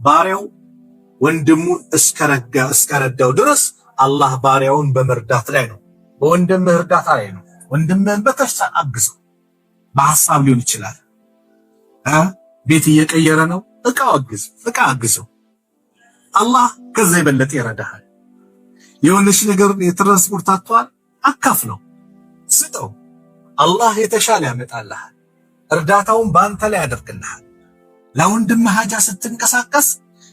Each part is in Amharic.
ባሪያው ወንድሙን እስከረዳው ድረስ አላህ ባሪያውን በመርዳት ላይ ነው። በወንድምህ እርዳታ ላይ ነው። ወንድምህን በተሻለ አግዘው። በሐሳብ ሊሆን ይችላል። ቤት እየቀየረ ነው፣ እቃው አግዝ፣ እቃ አግዘው። አላህ ከዛ የበለጠ ይረዳሃል። የሆነች ነገር የትራንስፖርት አጥቷል፣ አካፍለው፣ ስጠው። አላህ የተሻለ ያመጣልሃል። እርዳታውን በአንተ ላይ ያደርግልሃል። ለወንድምህ ሀጃ ስትንቀሳቀስ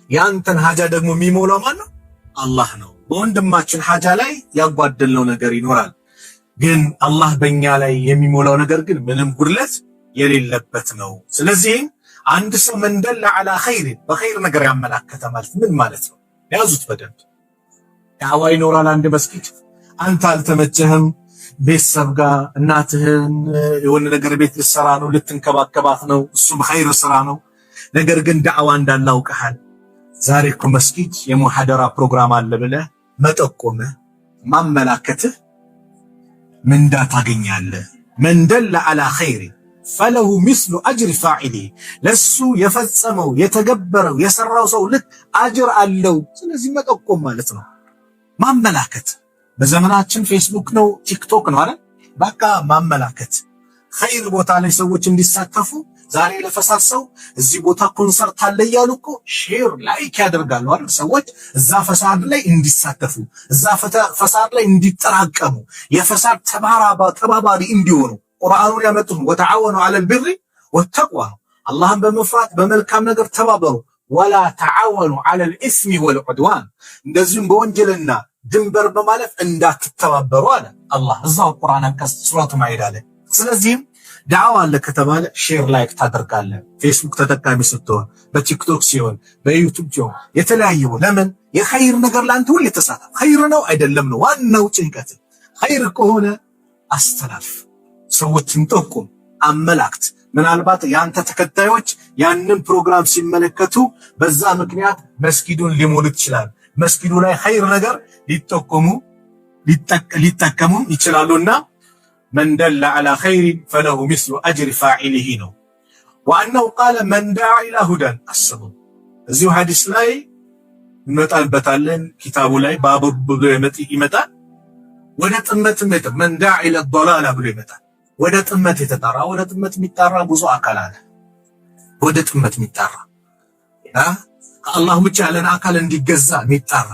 የአንተን ሀጃ ደግሞ የሚሞላው ማን ነው? አላህ ነው። በወንድማችን ሀጃ ላይ ያጓደልነው ነገር ይኖራል፣ ግን አላህ በእኛ ላይ የሚሞላው ነገር ግን ምንም ጉድለት የሌለበት ነው። ስለዚህም አንድ ሰው من دل على خير በኸይር ነገር ያመላከተ ማለት ምን ማለት ነው? ያዙት በደንብ። ዳዕዋ ይኖራል። አንድ መስጊድ አንተ አልተመቸህም፣ ቤተሰብ ጋር እናትህን የሆነ ነገር ቤት ልትሰራ ነው፣ ልትንከባከባት ነው። እሱም ኸይር ስራ ነው። ነገር ግን ዳዕዋ እንዳለ አውቀሃል። ዛሬ እኮ መስጊድ የሙሐደራ ፕሮግራም አለ ብለህ መጠቆምህ ማመላከትህ ምንዳ ታገኛለህ። من دل على خير فله مثل أجر فاعله፣ ለሱ የፈጸመው የተገበረው የሰራው ሰው ልክ አጅር አለው። ስለዚህ መጠቆም ማለት ነው ማመላከት። በዘመናችን ፌስቡክ ነው ቲክቶክ ነው አይደል? በቃ ማመላከት ኸይር ቦታ ላይ ሰዎች እንዲሳተፉ። ዛሬ ለፈሳድ ሰው እዚህ ቦታ ኮንሰርት አለ እያሉ እኮ share like ያደርጋሉ አይደል? ሰዎች እዛ ፈሳድ ላይ እንዲሳተፉ፣ እዛ ፈሳድ ላይ እንዲጠራቀሙ፣ የፈሳድ ተባባሪ እንዲሆኑ ቁርአኑን ያመጡት وتعاونوا على البر والتقوى ነው። አላህን በመፍራት በመልካም ነገር ተባበሩ። ولا تعاونوا على الإثم والعدوان፣ እንደዚሁም በወንጀልና ድንበር በማለፍ እንዳትተባበሩ አለ አላህ እዛው ቁርአን አንቀጽ ሱረቱ ማኢዳ ላይ። ስለዚህም ዳዕዋ አለ ከተባለ share like ታደርጋለህ። ፌስቡክ ተጠቃሚ ስትሆን፣ በቲክቶክ ሲሆን፣ በዩቱብ ሲሆን የተለያየ፣ ለምን የኸይር ነገር ለአንተ ሁሌ ተሳተፍ። ኸይር ነው አይደለም ነው ዋናው ጭንቀት። ኸይር ከሆነ አስተላልፍ፣ ሰዎችን ጠቁም፣ አመላክት። ምናልባት የአንተ ተከታዮች ያንን ፕሮግራም ሲመለከቱ በዛ ምክንያት መስጊዱን ሊሞሉት ይችላል። መስጊዱ ላይ ኸይር ነገር ሊጠቆሙ ሊጠቀሙ ይችላሉና من دل على خير فله مثل أجر فاعله ነው። وأنه قال من دعا إلى هدى፣ አስቡ። እዚሁ ሐዲስ ላይ እንመጣበታለን። ኪታቡ ላይ ባቡ ብሎ ይመጣል። ወደ ጥመት من دعا إلى ضلالة ብሎ ይመጣል። ወደ ጥመት የተጣራ፣ ወደ ጥመት የሚጣራ ብዙ አካል አለ። ወደ ጥመት የሚጣራ፣ ከአላህ ውጭ ያለን አካል እንዲገዛ የሚጣራ፣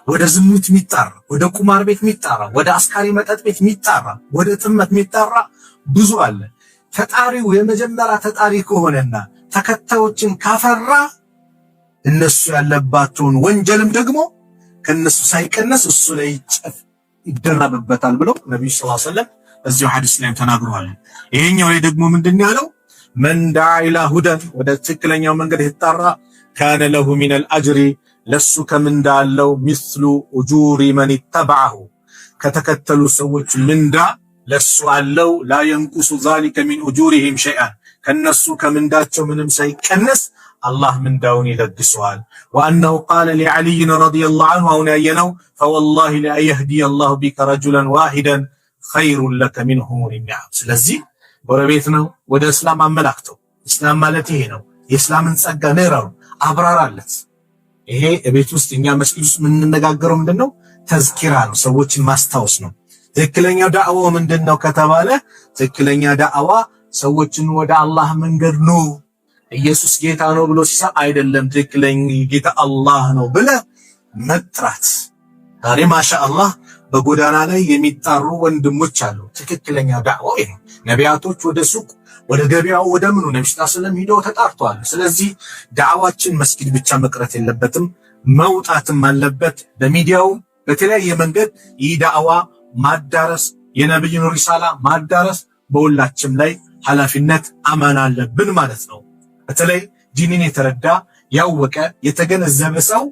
ወደ ዝሙት የሚጣራ፣ ወደ ቁማር ቤት የሚጣራ፣ ወደ አስካሪ መጠጥ ቤት የሚጣራ፣ ወደ ጥመት የሚጣራ ብዙ አለ። ተጣሪው የመጀመሪያ ተጣሪ ከሆነና ተከታዮችን ካፈራ እነሱ ያለባቸውን ወንጀልም ደግሞ ከነሱ ሳይቀነስ እሱ ላይ ጨፍ ይደረብበታል ብለው ነቢዩ صلى الله عليه وسلم እዚሁ ሐዲስ ላይም ተናግረዋል። ይሄኛው ላይ ደግሞ ምንድን ያለው? من دعا إلى هدى፣ ወደ ትክክለኛው መንገድ የተጣራ፣ كان له من الأجر፣ ለሱ ከምንዳ አለው፣ مثل أجور من اتبعه፣ ከተከተሉ ሰዎች ምንዳ ለሱ አለው። لا ينقص ذلك من أجورهم شيئا፣ ከነሱ ከምንዳቸው ምንም ሳይቀነስ አላህ ምንዳውን ይለግሰዋል። وأنه قال لعلي رضي الله عنه፣ አሁን ያየነው፣ فوالله لأن يهدي الله بك رجلا واحدا خير لك من حمر النعم። ስለዚህ ጎረቤት ነው፣ ወደ እስላም አመላክተው። እስላም ማለት ይሄ ነው። የእስላምን ጸጋ ንገረው፣ አብራራለት። ይሄ ቤት ውስጥ እኛ መስጊድ ውስጥ የምንነጋገረው ምንድነው? ተዝኪራ ነው፣ ሰዎችን ማስታወስ ነው። ትክክለኛው ዳዕዋ ምንድነው ከተባለ ትክክለኛ ዳዕዋ ሰዎችን ወደ አላህ መንገድ ኑ፣ ኢየሱስ ጌታ ነው ብሎ ሲሳ አይደለም፣ ትክክለኛ ጌታ አላህ ነው ብለህ መጥራት። ዛሬ ማሻ አላህ በጎዳና ላይ የሚጣሩ ወንድሞች አሉ። ትክክለኛ ዳዕዋ ይሄ ነው። ነቢያቶች ወደ ሱቅ፣ ወደ ገበያው፣ ወደ ምኑ ነብዩ صلى الله عليه وسلم ሂደው ተጣርተዋል። ስለዚህ ዳዕዋችን መስጊድ ብቻ መቅረት የለበትም፣ መውጣትም አለበት። በሚዲያው በተለያየ መንገድ ይህ ዳዕዋ ማዳረስ፣ የነብዩን ሪሳላ ማዳረስ በሁላችንም ላይ ኃላፊነት አማና አለብን ማለት ነው። በተለይ ዲንን የተረዳ፣ ያወቀ፣ የተገነዘበ ሰው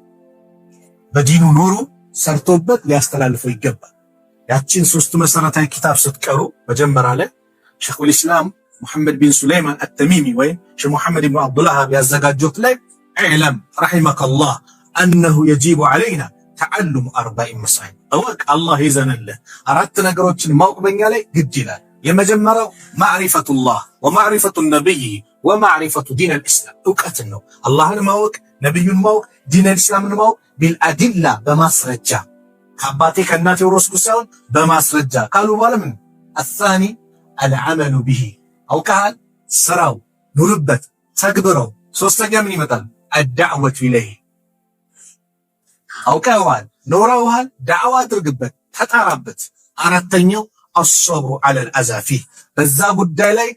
በዲኑ ኖሮ ሰርቶበት ሊያስተላልፈው ይገባል። ያችን ሶስቱ መሰረታዊ ኪታብ ስትቀሩ መጀመሪያ ላይ ሸይኹል ኢስላም ሙሐመድ ቢን ሱለይማን አተሚሚ ወይም ሼህ ሙሐመድ ብን አብዱልዋሃብ ያዘጋጁት ላይ اعلم رحمك الله أنه يجب علينا تعلم أربع مسائل፣ እወቅ አላህ ይዘንልህ አራት ነገሮችን ማወቅ በኛ ላይ ግድ ይላል። የመጀመሪያው معرفة الله ومعرفة نبيه ومعرفة دين الإسلام እውቀትን ነው። አላህን ማወቅ፣ ነቢዩን ማወቅ፣ ዲን አልኢስላምን ማወቅ بالأدلة በማስረጃ፣ ከአባቴ ከእናቴ የወረስኩ ሳይሆን በማስረጃ ካሉ በኋላ ምን? الثاني العمل به፣ አውቀሃል፣ ስራው፣ ኑርበት፣ ተግብረው። ሶስተኛ ምን ይመጣል? الدعوة إليه፣ አውቀኸዋል፣ ኖረውሃል፣ ዳዕዋ አድርግበት፣ ተጣራበት። አራተኛው الصبر على الأذى فيه፣ በዛ ጉዳይ ላይ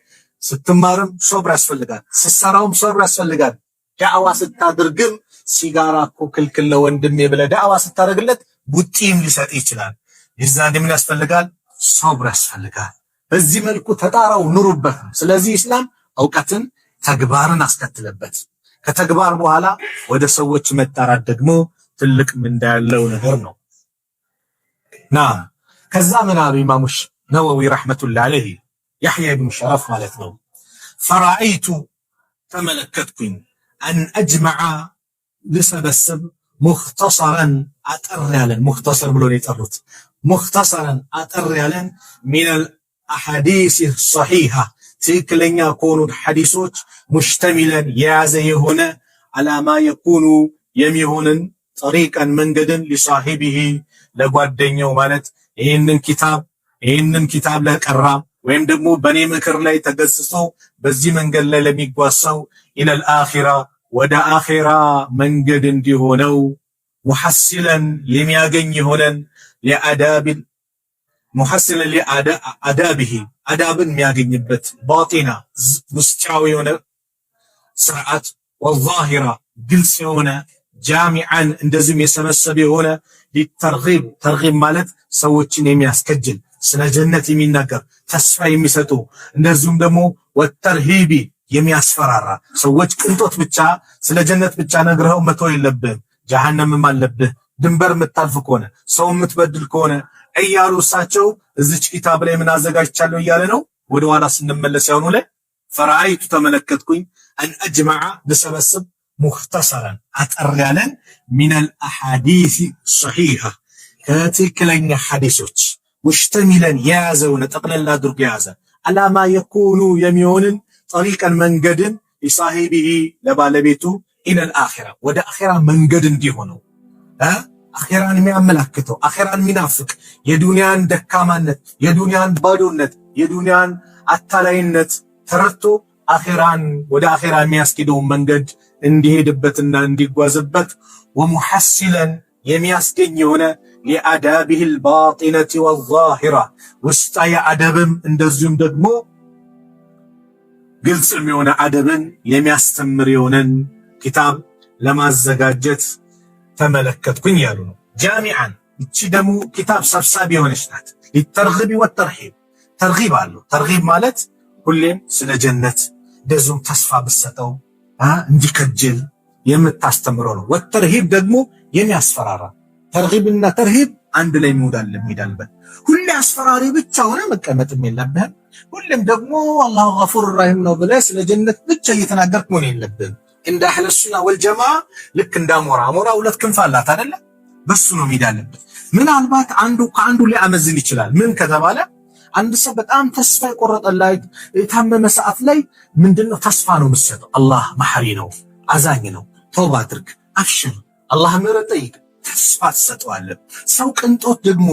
ስትማርም ሶብር ያስፈልጋል፣ ስትሰራውም ሶብር ያስፈልጋል። ዳዕዋ ስታድርግም ሲጋራ እኮ ክልክል ነው ወንድሜ ብለህ ዳዕዋ ስታደርግለት ቡጢም ሊሰጥ ይችላል። የዛኔ ምን ያስፈልጋል? ሶብር ያስፈልጋል። በዚህ መልኩ ተጣራው፣ ኑሩበት ነው። ስለዚህ ኢስላም እውቀትን ተግባርን አስከትለበት። ከተግባር በኋላ ወደ ሰዎች መጣራት ደግሞ ትልቅ ምንዳ ያለው ነገር ነው። ና ከዛ ምን አሉ ኢማሙ ነወዊ رحمة الله عليه፣ ያሕያ ብኑ ሸረፍ ማለት ነው። فرأيت ተመለከትኩኝ፣ أن أجمع ልሰበስብ፣ مختصرا አጠር ያለን፣ مختصر ብሎ ነው የጠሩት። مختصرا አጠር ያለን፣ من الأحاديث الصحيحة ትክክለኛ ከሆኑት ሐዲሶች፣ مشتملا የያዘ የሆነ፣ على ما يكون የሚሆንን፣ طريقا መንገድን፣ لصاحبه ለጓደኛው ማለት ይህንን ኪታብ ለቀራ ወይም ደግሞ በእኔ ምክር ላይ ተገስጾ በዚህ መንገድ ላይ ለሚጓዝ ሰው إلى الآخرة ወደ አኺራ መንገድ እንዲሆነው፣ محصلا የሚያገኝ የሆነን لآداب محصلا لآدابه አዳብን የሚያገኝበት፣ باطنة ውስጫዊ የሆነ ስርዓት፣ وظاهرة ግልጽ የሆነ፣ جامعا እንደዚሁም የሰበሰበ የሆነ፣ للترغيب፣ ترغيب ማለት ሰዎችን የሚያስከጅል፣ ስለ ጀነት የሚናገር፣ ተስፋ የሚሰጡ፣ እንደዚሁም ደግሞ والترهيب የሚያስፈራራ። ሰዎች ቅንጦት ብቻ ስለ ጀነት ብቻ ነግረኸው መተው የለብህም፣ ጀሃነምም አለብህ ድንበር የምታልፍ ከሆነ፣ ሰው የምትበድል ከሆነ እያሉ እሳቸው እዚች ኪታብ ላይ ምን አዘጋጅቻለሁ እያለ ነው። ወደኋላ ስንመለስ ያሁኑ ላይ فرأيت ተመለከትኩኝ፣ أن أجمع ልሰበስብ፣ مختصرا አጠር ያለን፣ من الأحاديث الصحيحة ከትክክለኛ ሐዲሶች፣ مشتملا የያዘውን፣ ጠቅለል አድርጎ የያዘ፣ على ما يكون የሚሆንን፣ طريقا መንገድን፣ لصاحبه ለባለቤቱ፣ إلى الآخرة ወደ አኺራ መንገድ እንዲሆነው፣ አኼራን የሚያመላክተው፣ አኼራን የሚናፍቅ፣ የዱንያን ደካማነት፣ የዱንያን ባዶነት፣ የዱንያን አታላይነት ተረድቶ አኼራን ወደ አኼራ የሚያስኬደውን መንገድ እንዲሄድበትና እንዲጓዝበት፣ ومحصلا የሚያስገኝ የሆነ፣ لآدابه الباطنة والظاهرة ውስጣዊ አደብም እንደዚሁም ደግሞ ግልጽም የሆነ አደብን የሚያስተምር የሆነን ኪታብ ለማዘጋጀት ተመለከትኩኝ ያሉ ነው። جامعا እቺ ደግሞ ኪታብ ሰብሳቢ የሆነች ናት። للترغيب والترهيب፣ ترغيب አለው። ترغيب ማለት ሁሌም ስለ ጀነት እንደዚሁም ተስፋ ብሰጠው እንዲከጅል የምታስተምረው ነው። والترهيب ደግሞ የሚያስፈራራ። ترغيب ና ترهيب አንድ ላይ የሚሄዳልበት። ሁሌ አስፈራሪ ብቻ ሆነ መቀመጥም የለብህም። ሁሌም ደግሞ الله غفور رحيم ነው ብለህ ስለ ጀነት ብቻ እየተናገርክ መሆን የለብህም። እንደ አህለ ሱና ወልጀማ ልክ እንደ አሞራ፣ አሞራ ሁለት ክንፍ አላት አይደለ? በሱ ነው መሄድ ያለበት። ምናልባት አንዱ ከአንዱ ሊያመዝን ይችላል። ምን ከተባለ አንድ ሰው በጣም ተስፋ የቆረጠ ላይ፣ የታመመ ሰዓት ላይ ምንድነው ተስፋ ነው የምትሰጠው? አላህ መሐሪ ነው፣ አዛኝ ነው፣ ተውባ አድርግ፣ አብሽር፣ አላህ ምህረት ጠይቅ፣ ተስፋ ትሰጠዋለህ። ሰው ቅንጦት ደግሞ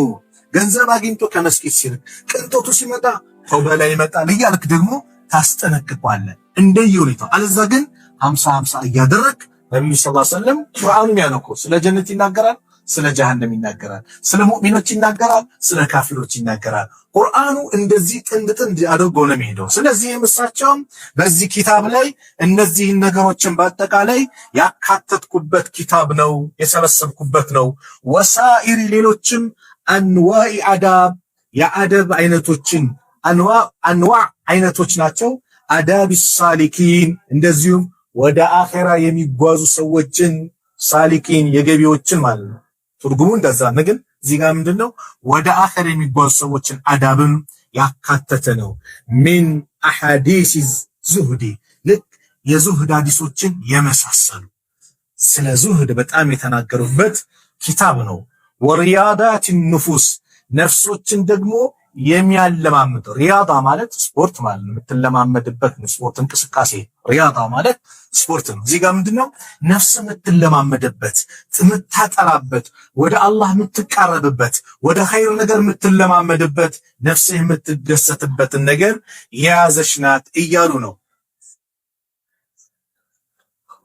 ገንዘብ አግኝቶ ከመስጊድ ሲርቅ ቅንጦቱ ሲመጣ ተውባ ላይ ይመጣል እያልክ ደግሞ ታስጠነቅቀዋለህ እንደየሁኔታው። አለዛ ግን 50-50 እያደረግ ነቢዩ صلى الله عليه وسلم ቁርአኑም ያነኮ ስለ ጀነት ይናገራል፣ ስለ ጀሃነም ይናገራል፣ ስለ ሙእሚኖች ይናገራል፣ ስለ ካፊሮች ይናገራል። ቁርአኑ እንደዚህ ጥንድ ጥንድ አድርጎ ነው የሚሄደው። ስለዚህ እሳቸውም በዚህ ኪታብ ላይ እነዚህን ነገሮችን በአጠቃላይ ያካተትኩበት ኪታብ ነው፣ የሰበሰብኩበት ነው። وسائر ሌሎችም أنواع آداب የአደብ አይነቶችን፣ أنواع አይነቶች ናቸው። آداب السالكين እንደዚሁም ወደ አኼራ የሚጓዙ ሰዎችን፣ سالكين የገቢዎችን ማለት ነው። ትርጉሙ እንደዛ ነው። ግን እዚህ ጋር ምንድነው ወደ አኼራ የሚጓዙ ሰዎችን አዳብም ያካተተ ነው። من أحاديث الزهد ልክ የዙህድ ሐዲሶችን የመሳሰሉ ስለ ዙህድ በጣም የተናገሩበት ኪታብ ነው። ورياضة النفوس ነፍሶችን ደግሞ የሚያለማምድ። رياضة ማለት ስፖርት ማለት ነው፣ የምትለማመድበት ነው። ስፖርት እንቅስቃሴ፣ رياضة ማለት ስፖርት ነው። እዚህ ጋር ምንድነው? ነፍስ የምትለማመድበት፣ የምታጠራበት፣ ወደ አላህ የምትቃረብበት፣ ወደ ኸይር ነገር የምትለማመድበት፣ ነፍስህ የምትደሰትበትን ነገር የያዘች ናት እያሉ ነው።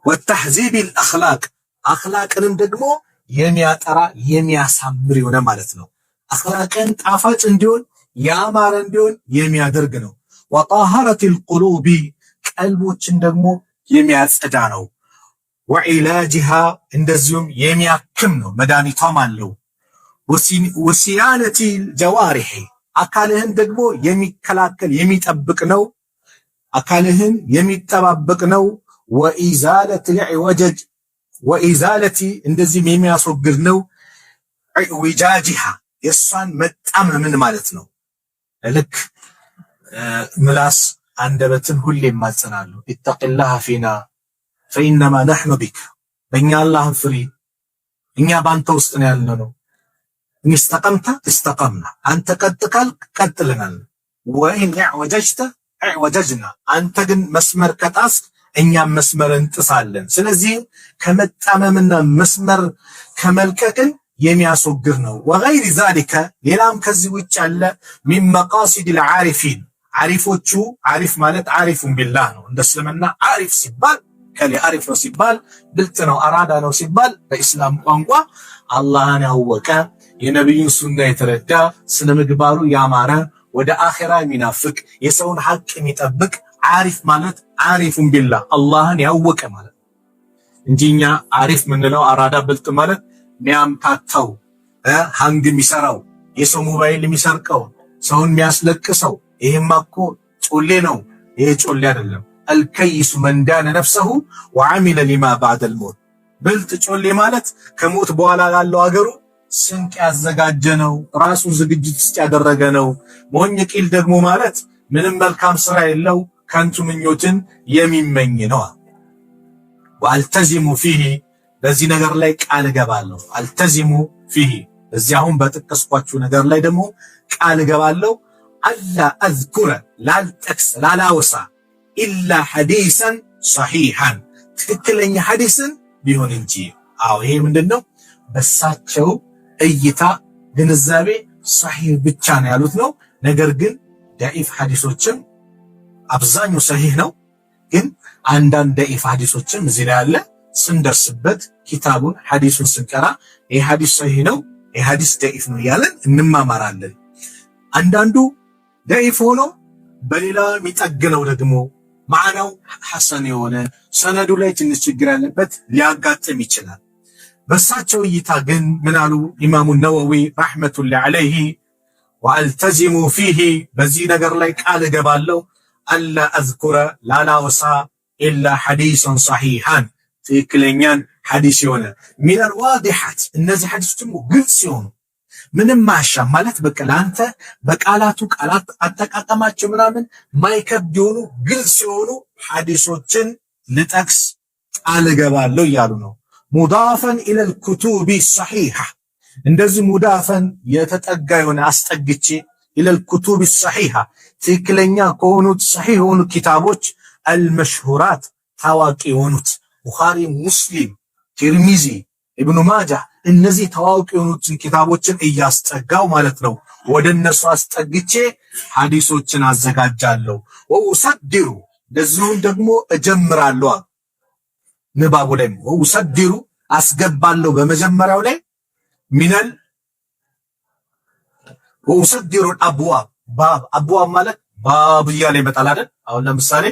وتهذيب الأخلاق አኽላቅንም ደግሞ የሚያጠራ የሚያሳምር የሆነ ማለት ነው። አኽላቅን ጣፋጭ እንዲሆን፣ ያማረ እንዲሆን የሚያደርግ ነው። وطهارة القلوب ቀልቦችን ደግሞ የሚያጸዳ ነው። وعلاجها እንደዚሁም የሚያክም ነው፣ መድኃኒቷም አለው። وصيانة الجوارح አካልህን ደግሞ የሚከላከል የሚጠብቅ ነው። አካልህን የሚጠባበቅ ነው። وإزالة الإعوجاج وإزالة እንደዚህም የሚያስወግድ ነው። اعوجاجها የእሷን መጣመምን ማለት ነው። ልክ ምላስ አንደበትን ሁሌ ይማጸናሉ። اتق الله فينا فإنما نحن بك፣ በእኛ አላህን ፍሪ፣ እኛ በአንተ ውስጥ ነው ያለነው። إن استقمت استقمنا፣ አንተ ቀጥ ካልክ ቀጥልናል። وإن اعوججت اعوججنا፣ አንተ ግን መስመር ከጣስክ እኛም መስመር እንጥሳለን። ስለዚህ ከመጣመምና መስመር ከመልቀቅን የሚያስወግድ ነው። وغير ذلك ሌላም ከዚህ ውጭ ያለ من مقاصد العارفين ዓሪፎቹ፣ ዓሪፍ ማለት عارف بالله ነው። እንደ እስልምና ዓሪፍ ሲባል ከሌ ዓሪፍ ነው ሲባል፣ ብልጥ ነው፣ አራዳ ነው ሲባል፣ በኢስላም ቋንቋ አላህን ያወቀ፣ የነቢዩን ሱና የተረዳ፣ ስነ ምግባሩ ያማረ፣ ወደ አኼራ የሚናፍቅ፣ የሰውን ሐቅ የሚጠብቅ ዓሪፍ ማለት عارف بالله አላህን ያወቀ ማለት እንጂ እኛ ዓሪፍ ምንለው አራዳ ብልጥ ማለት የሚያምታታው፣ hang የሚሰራው፣ የሰው ሞባይል የሚሰርቀው፣ ሰውን የሚያስለቅሰው ይሄማ እኮ ጮሌ ነው። ይሄ ጮሌ አይደለም። الكيس من دان نفسه وعمل لما بعد الموت። ብልጥ ጮሌ ማለት ከሞት በኋላ ላለው አገሩ ስንቅ ያዘጋጀ ነው፣ ራሱን ዝግጅት ውስጥ ያደረገ ነው። ሞኝ ቂል ደግሞ ማለት ምንም መልካም ስራ የለው፣ ከንቱ ምኞትን የሚመኝ ነው። وألتزم فيه በዚህ ነገር ላይ ቃል እገባለሁ። ألتزم فيه እዚህ አሁን በጠቀስኳችሁ ነገር ላይ ደግሞ ቃል እገባለሁ። ألا أذكر ላልጠቅስ፣ ላላወሳ إلا حديثا صحيحا ትክክለኛ ሐዲስን ቢሆን እንጂ። አዎ፣ ይሄ ምንድን ነው? በሳቸው እይታ ግንዛቤ ሰሒህ ብቻ ነው ያሉት ነው። ነገር ግን ደዒፍ ሐዲሶችም፣ አብዛኛው ሰሒህ ነው፣ ግን አንዳንድ ደዒፍ ሐዲሶችም እዚህ ላይ አለ። ስንደርስበት ኪታቡን ሐዲሱን ስንቀራ ይህ ሐዲስ ሰሒህ ነው፣ ይህ ሐዲስ ደዒፍ ነው እያለን እንማማራለን። አንዳንዱ ደዒፍ ሆኖ በሌላ የሚጠግነው ደግሞ ማዕናው ሐሰን የሆነ፣ ሰነዱ ላይ ትንሽ ችግር ያለበት ሊያጋጥም ይችላል። በእሳቸው እይታ ግን ምን አሉ ኢማሙ ነወዊ رحمة الله عليه? وألتزم فيه በዚህ ነገር ላይ ቃል እገባለሁ፣ ألا أذكر ላላወሳ إلا حديثا صحيحا ትክክለኛን ሐዲስ የሆነ من الواضحات እነዚህ ሐዲሶች ደግሞ ግልጽ የሆኑ፣ ምንም ማሻ ማለት በቃ ለአንተ በቃላቱ ቃላት አጠቃቀማቸው ምናምን ማይከብድ የሆኑ፣ ግልጽ የሆኑ ሐዲሶችን ልጠቅስ ቃል እገባለሁ እያሉ ነው። مضافا إلى الكتب الصحيحة እንደዚህ مضافا የተጠጋ የሆነ አስጠግቼ إلى الكتب الصحيحة ትክክለኛ ከሆኑት ሰሒህ የሆኑ ኪታቦች المشهورات ታዋቂ የሆኑት ቡኻሪ፣ ሙስሊም፣ ቲርሚዚ፣ ኢብኑ ማጃህ እነዚህ ታዋቂ የሆኑትን ኪታቦችን እያስጠጋው ማለት ነው። ወደ እነሱ አስጠግቼ ሐዲሶችን አዘጋጃለሁ። وأصدر እንደዚሁም ደግሞ እጀምራለሁ። ንባቡ ላይ وأصدر አስገባለሁ በመጀመሪያው ላይ من ال وأصدر الأبواب ባብ أبواب ማለት ባብ እያለ ይመጣል አይደል? አሁን ለምሳሌ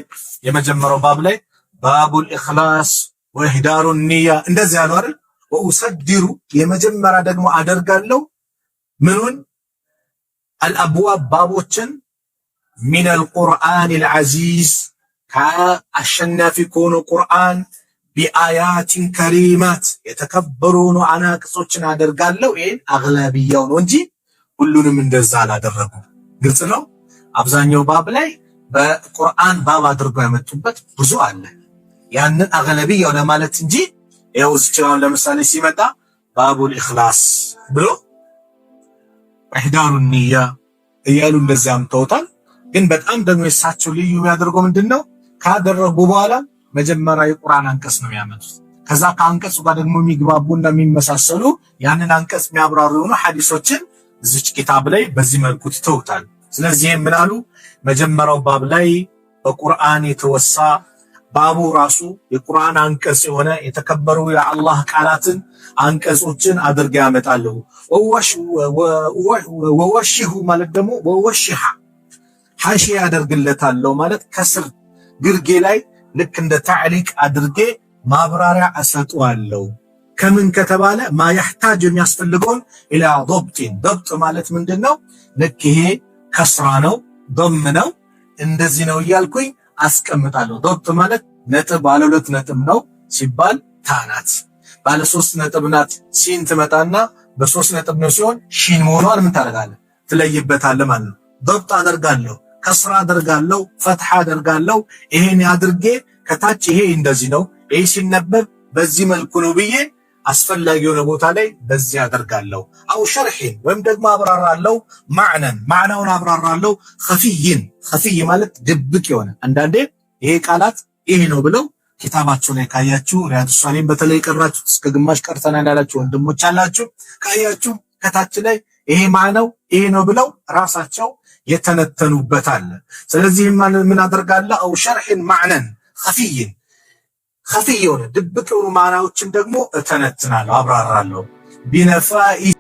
የመጀመሪያው ባብ ላይ باب الإخلاص وإحضار النية እንደዚህ ያለው አይደል? وأصدر የመጀመሪያ ደግሞ አደርጋለሁ ምኑን? الأبواب ባቦችን من القرآن العزيز ከአሸናፊ ከሆነ ቁርአን بآيات كريمات የተከበሩ አናቅጾችን አደርጋለሁ። ይሄን አግለብያው ነው እንጂ ሁሉንም እንደዛ አላደረጉም። ግልጽ ነው። አብዛኛው ባብ ላይ በቁርአን ባብ አድርገው ያመጡበት ብዙ አለ። ያንን አግለብያው ለማለት እንጂ ይኸው እዚች አሁን ለምሳሌ ሲመጣ باب الإخلاص ብሎ إحضار النية እያሉ እንደዚያ አምተውታል። ግን በጣም ደግሞ የሳቸው ልዩ የሚያደርገው ምንድን ነው? ካደረጉ በኋላ መጀመሪያ የቁርአን አንቀጽ ነው የሚያመጡት። ከዛ ከአንቀጹ ጋር ደግሞ የሚግባቡና የሚመሳሰሉ ያንን አንቀጽ የሚያብራሩ የሆኑ ሐዲሶችን እዚች ኪታብ ላይ በዚህ መልኩ ትተውታል። ስለዚህ ምን አሉ? መጀመሪያው ባብ ላይ በቁርአን የተወሳ ባቡ ራሱ የቁርአን አንቀጽ የሆነ የተከበሩ የአላህ ቃላትን አንቀጾችን አድርገ ያመጣለሁ። وأوشح ማለት ደግሞ وأوشح حاشية ያደርግለታለሁ ማለት ከስር ግርጌ ላይ ልክ እንደ تعليق አድርጌ ማብራሪያ እሰጠዋለሁ። ከምን ከተባለ ما يحتاج የሚያስፈልገውን إلى ضبط። ضبط ማለት ምንድን ነው? ልክ ይሄ كسرة ነው፣ ضم ነው፣ እንደዚህ ነው እያልኩኝ አስቀምጣለሁ። ضبط ማለት ነጥብ ባለ ሁለት ነጥብ ነው ሲባል ታናት፣ ባለ ሶስት ነጥብ ናት ሲን ትመጣና በሶስት ነጥብ ነው ሲሆን ሺን መሆኗን ምን ታደርጋለህ? ትለይበታለህ ማለት ነው። ضبط አደርጋለሁ፣ كسرة አደርጋለሁ፣ فتحة አደርጋለሁ። ይሄን አድርጌ ከታች ይሄ እንደዚህ ነው፣ ይሄ ሲነበብ በዚህ መልኩ ነው ብዬ አስፈላጊ የሆነ ቦታ ላይ በዚህ አደርጋለሁ። أو شرح ወይም ደግሞ አብራራለሁ። معنى ማዕናውን አብራራለሁ። خفي خفي ማለት ድብቅ የሆነ አንዳንዴ ይሄ ቃላት ይሄ ነው ብለው ኪታባቸው ላይ ካያችሁ ሪያዱ ሷሊሂን በተለይ ቀራችሁ እስከ ግማሽ ቀርተናል ያላችሁ ወንድሞች አላችሁ። ካያችሁ ከታች ላይ ይሄ ማዕናው ይሄ ነው ብለው ራሳቸው የተነተኑበት አለ። ስለዚህ ምን አደርጋለሁ? أو شرح معنى خفي خفي የሆነ ድብቅ የሆኑ ማዕናዎችን ደግሞ እተነትናለሁ፣ አብራራለሁ። بنفائس